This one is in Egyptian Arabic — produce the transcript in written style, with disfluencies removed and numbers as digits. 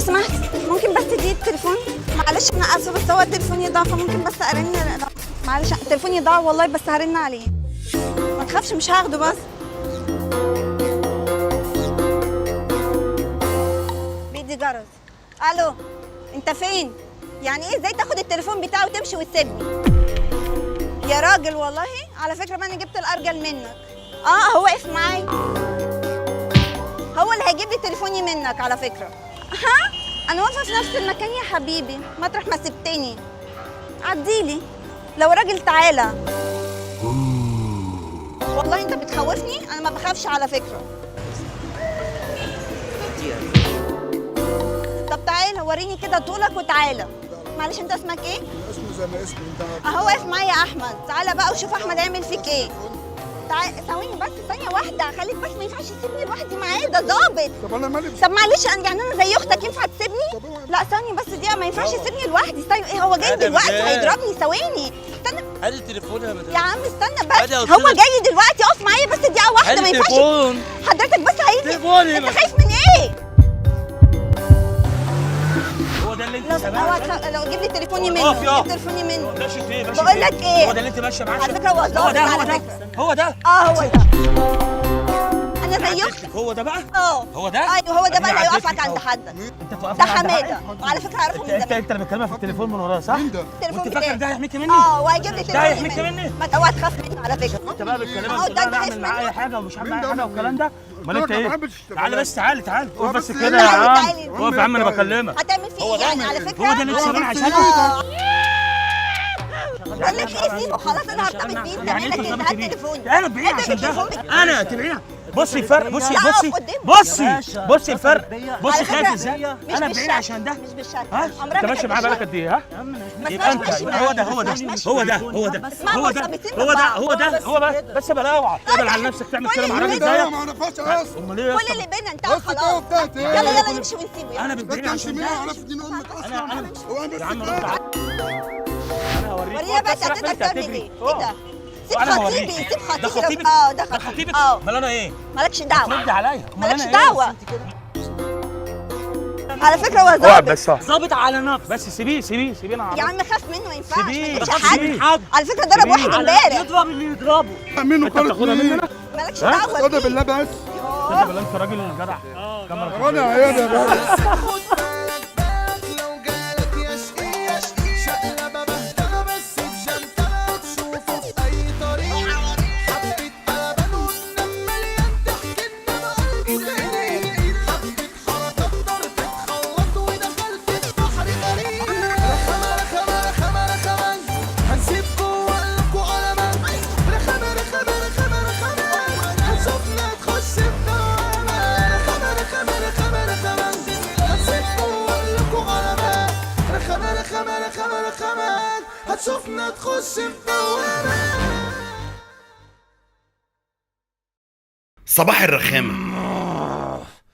سمحت ممكن بس تديني التليفون؟ معلش انا اسفه بس هو تليفوني ضاع، فممكن بس ارن. معلش تليفوني ضاع والله، بس هرن عليه. ما تخافش مش هاخده. بس بيدي جرس. الو انت فين؟ يعني ايه ازاي تاخد التليفون بتاعه وتمشي وتسيبني؟ يا راجل والله على فكرة ما انا جبت الارجل منك. هو واقف معايا، هو اللي هيجيب لي تليفوني منك على فكرة. ها انا واقفة في نفس المكان يا حبيبي، مطرح ما سبتني. عديلي لو راجل تعالى. والله انت بتخوفني، انا ما بخافش على فكرة. طب تعالى وريني كده طولك وتعالى. معلش انت اسمك ايه؟ اسمه زي ما اسمه انت. اهو واقف معايا يا احمد، تعالى بقى وشوف احمد هيعمل فيك ايه. تعالى ثواني بس، ثانية واحدة، خليك بس، ما ينفعش تسيبني لوحدي معاه، ده ظابط. طب انا مالي؟ طب معلش يعني انا زي اختك ينفع تسيبني؟ لا ثانية بس دقيقة، ما ينفعش تسيبني لوحدي. ايه هو جاي دلوقتي هيضربني. ثواني استنى. هات التليفون يا مدام. يا عم استنى بس، هو جاي دلوقتي، اقف معايا بس دقيقة واحدة، ما ينفعش حضرتك بس هيجي. انت خايف من ايه؟ هو ده اللي انت سامعه؟ لو جيب لي تليفوني منه، جيب تليفوني منه. ماشي فين؟ ماشي بقول لك ايه؟ هو ده اللي انت ماشية معاه على فكرة، هو ظابط على فكرة. هو ده؟ هو ده. انا زي اختك. هو ده بقى؟ هو ده؟ ايوه هو ده بقى اللي هيوقفك عند حدك. انت توقفني ده حمادة، وعلى فكرة اعرفه من زمان. انت اللي بتكلمها في التليفون من ورايا صح؟ التليفون وانت فاكر ده هيحميكي مني؟ وهيجيب لي تليفوني ده هيحميكي مني؟ ما اوعى تخاف منه على فكرة. انت بقى بتكلمها بتقول انا اعمل معاه اي حاجة ومش هعمل معاه حاجة والكلام ده. امال انت ايه؟ تعالى بس، تعالى تعالى، اقف بس كده يا عم، اقف يا عم انا بكلمك. هتعمل فيه ايه يعني على فكرة؟ هو ده اللي انت شغال عشانه؟ بقول لك ايه، سيبه خلاص انا هرتبط بيه. انت مالك انت؟ هات تليفوني. انا بعيد عشان ده، انا تبعينها. بصي الفرق، بصي بصي بصي بصي الفرق، بصي خايف ازاي. انا بعيد عشان ده مش بالشكل. ها انت ماشي معاه بالك قد ايه؟ ها يبقى انت هو ده هو ده هو ده هو ده هو ده هو ده هو ده هو بس بلا اوعى تقبل على نفسك تعمل كده مع راجل زيك. ما اعرفهاش اصلا. امال ايه؟ كل اللي بينا انتهى خلاص. يلا يلا نمشي ونسيبه. انا بتبعيني عشان ده. انا اعرف دين امك اصلا. يا عم رد عليا. انا هوريك. ورينا بس هتقدر تعمل ايه. ايه ده؟ سيب خطيبي، سيب خطيبي. ده خطيبك؟ ده خطيبك. امال انا ايه؟ مالكش دعوه. رد عليا. مالكش دعوه. على فكرة هو ظابط. بس ظابط على نفسه. بس سيبيه سيبيه سيبيه. انا يا عم خاف منه، ما ينفعش. ما تجيبش حد. على فكرة ضرب واحد امبارح. يضرب اللي يضربه. منه انت بتاخدها مني انا؟ مالكش دعوه. صدق بالله بس. صدق بالله انت راجل جدع. انا عيال يا باشا. هتشوفنا تخش في دوامة. صباح الرخامة.